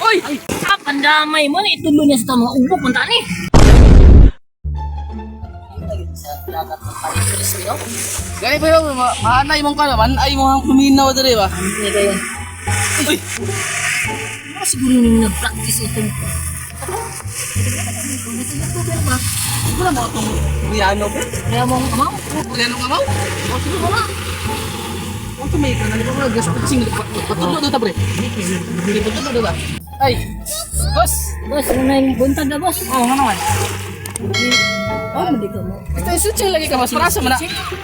Oy! Ah, pandamay mo na itulo niya sa mga ubok punta ni. Sa dagat ng Paripulis, no? Gani pero maanay mong kana, manay mo ang kuminaw diri ba? Hindi kayo. Uy! Ano siguro yung nag-practice itong. Wala mo atong Koreano pre. Kaya mong amaw? Koreano ka mo? O sige mo na. Ang tumay ka na mga gas sing patulog do ta pre. Hindi patulog do ta. Ay. Boss. Boss, ano na yung buntag na, boss? Oh, ano man? Oh, hindi ka mo. Ito switching lagi ka boss. Para sa man na.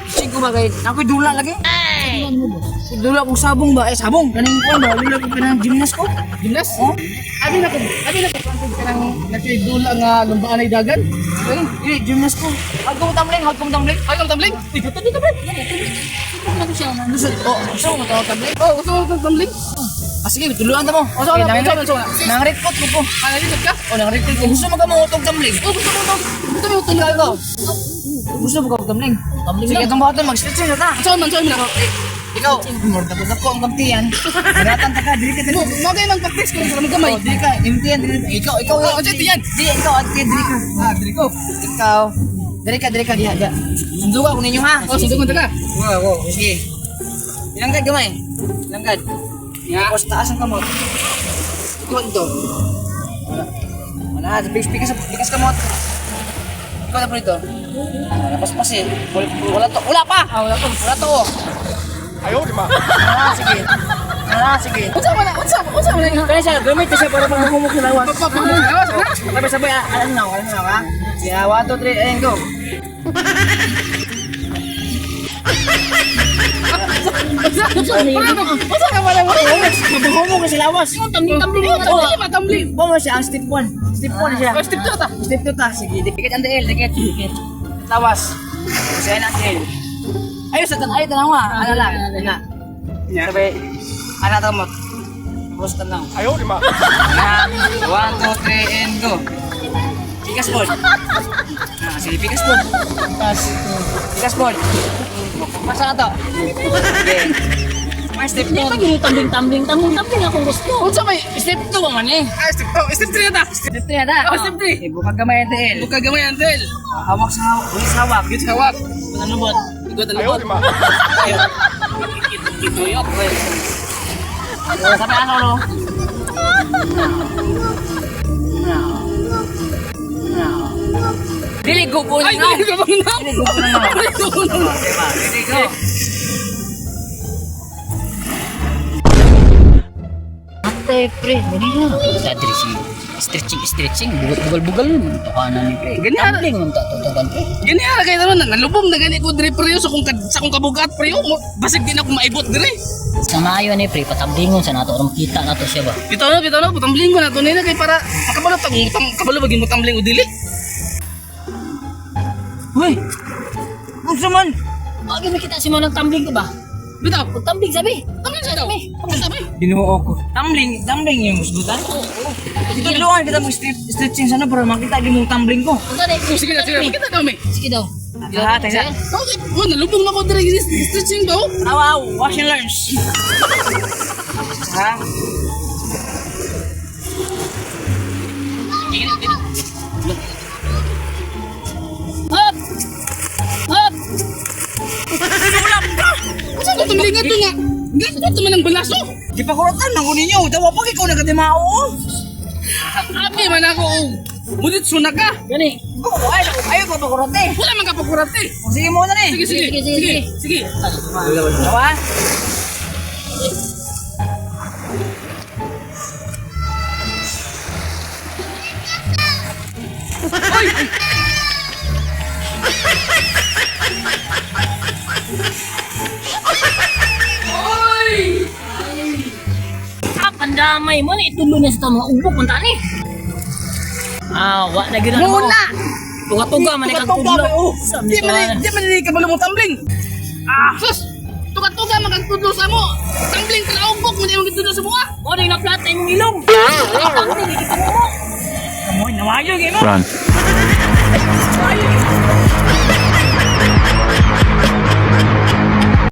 Sing ko ba kay ako'y dula lagi. Ano mo, boss? Dula kong sabong ba? Eh sabong kaning kuan ba? Dula ko kanang gymnast ko. Gymnast? Oh. Abi na ko. Abi na ko kanang nagdula nga lumbaan ay dagan. Ay, dili gymnast ko. Hag ko tumbling, hag ko tumbling. Ay, kang tumbling. Uy, bato dito, bro. Siguro na ko siya. Gusto, oh, gusto mo tawag tumbling? Oh, gusto mo tumbling? Ah, sige, tuluan ta mo. Oh, so, Okay, so, so, so. Nang recruit ko po. Ah, nalilip ka? Oh, nang recruit ko. Gusto mo ka mo utog tumbling? Oh, gusto mo to. Gusto mo tumbling. Ikaw. Gusto mo ka tumbling? Tumbling Sige, lang. itong baton mag-stretching na ta. Saan man, saan man ako. Eh, ikaw, murda ko dako ang kamtiyan. Ganatan ta ka, dili ka dili. Mo, mo kayo mag-practice kung sa gamay. Oh, dili ka, imtiyan dili. Ikaw, ikaw. Oh, dyan, diyan. Di, ikaw, at dili ka. Ah, dili ko. Ikaw. Dili ka, dili ka diha, diha. Sunduga ko ninyo ha. Oh, sundo ko ka. Wow, wow. Sige. Ilanggad gamay. Ilanggad. Ya. Tapos taas ang kamot. Ikaw ito. Wala. Wala. Pikas, pikas, pikas kamot. Ikaw na po ito. Wala paspas eh. Wala, wala to. Wala pa! Ah, wala to. Wala to. Ayaw, di ba? Ah, sige. Ah, sige. Unsa man na? Unsa? Unsa man na? Kaya siya, gamit siya para pangumok sa lawas. Papapapawas na. Sabay, sabay, ah, alam na, alam na, ha? Sige, ah, 1, 2, 3, and go. Unsa unsa ka man mo? Mabahumok ka sa lawas. Tumbling, tumbling. Oh, dili ba tumbling? Bumo siya ang step 1. Step 1 siya. Oh, step 2 ta. Step 2 ta. Sige, dikit ang DL, dikit. Dikit. Lawas. Siya na ang DL. Ayos, sa tan ay tanawa. Ano lang, ano na. Ya. Sabay, ano ta mo? Tapos tanaw. Ayaw, di ba? Na, 1, 2, 3, and go. Pikas po. Ah, sige, pikas po. Pikas po. Pasa na to. Sige. May step Hindi pa 2. yung tumbling, tumbling, tumbling, tumbling akong gusto. Unsa may step 2 ba man eh? Ah, step 2, step 3 na ta. Step 3 na ta. Oh, step 3. Eh, bukag gamay ang DL. Buka gamay ang del. Hawak sa hawak. Ulit sa hawak. Git hawak. Ano bot? Igot ang lubot. Tuyok. Sabi ano no? Dili go go Ay, na. dili ko bang na. Dili go go na. Dili go go na. Diba? Dili go. Ate, pre, dali na. Sa diri si stretching, stretching, bugal-bugal man to kanan ni pre. Ganyan. Tumbling man ta to kan pre. Gani ara kay taron nalubong na gani ko diri pre sa kung sa kung kabugat pre basig di na ako maibot diri. Sa maayo ni pre, patamblingon sa nato aron kita nato siya ba. Bitaw na tumbling ko na to nila kay para makabalo ta kung tam, kabalo bagin mo tumbling o dili. Hoy. Unsa man? Agi makita si mo ng tumbling ka ba? Bitaw. Tumbling sabi. Tumbling siya daw. Tumbling sabi. Ginoo ko. Tumbling, tumbling yung musgutan. Itudluan kita mag stretching sana para makita di mong tumbling ko. Unsa ni? Sige na, sige na. Kita daw may. Sige daw. Ha, teka. Oh, oh, nalubong na ko diri stretching ba? oh? Aw, aw, wash and learns. Ha? Hop! Hop! Unsa to tumbling to nga? Ganito man ang balaso. Di pa kurutan man ko ninyo. Dawa pa ikaw nagatimao. Abi man ako og mudit suna ka. Gani. Oh, ay, ayaw ko pa kurate. Wala man ka pakurate. Sige mo na ni. Sige, sige. Sige, sige, Sige, sige. Dawa. Oy! Oy! Ah, pandamay mo na itulo niya sa mga ubok punta ni. Ah, wa na gyud na mo. Muna! Tuga-tuga man kag Tuga-tuga tudlo. man, oh. Sa Di man di man ni kabalo mo tumbling. Ah, sus. Tuga-tuga man kag tudlo sa mo. Tumbling ka ugbok mo di mo tudlo sa mo. ah. Mo na plat imong ilong. Tumbling kita mo. Kamoy, nawayo gimo. Run. Nawayo.